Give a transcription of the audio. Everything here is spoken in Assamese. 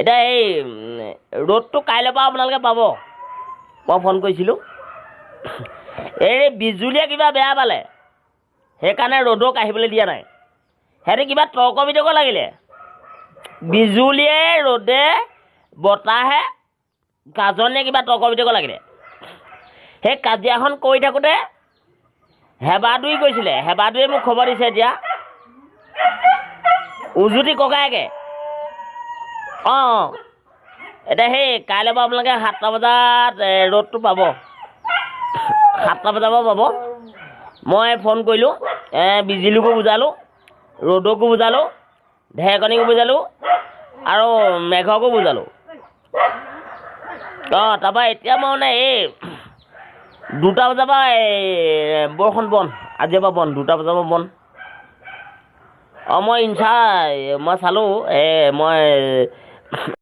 এতিয়া এই ৰ'দটো কাইলৈৰ পৰা আপোনালোকে পাব। মই ফোন কৰিছিলোঁ, এই বিজুলীয়ে কিবা বেয়া পালে, সেইকাৰণে ৰ'দক আহিবলৈ দিয়া নাই। সিহঁতে কিবা তৰ্ক বিতৰ্ক লাগিলে, বিজুলীয়ে ৰ'দে বতাহে গাজনে কিবা তৰ্ক বিতৰ্ক লাগিলে। সেই কাজিয়াখন কৰি থাকোঁতে হেবাদুই কৈছিলে, হেবাদুৱে মোক খবৰ দিছে। এতিয়া উজুতি ককায়েকে অঁ, এতিয়া সেই কাইলৈ পৰা আপোনালোকে 7টা বজাত ৰ'দটো পাব, 7টা বজাৰ পৰা পাব। মই ফোন কৰিলোঁ, বিজুলীকো বুজালোঁ, ৰ'দকো বুজালোঁ, ঢেৰেকণিকো বুজালোঁ আৰু মেঘকো বুজালোঁ। অঁ, তাৰপৰা এতিয়া মই মানে এই 2টা বজাৰ পৰা এই বৰষুণ বন্ধ, আজিৰ পৰা বন্ধ, 2টা বজাৰ পৰা বন্ধ। অঁ, মই ইনচা মই চালোঁ, এই মই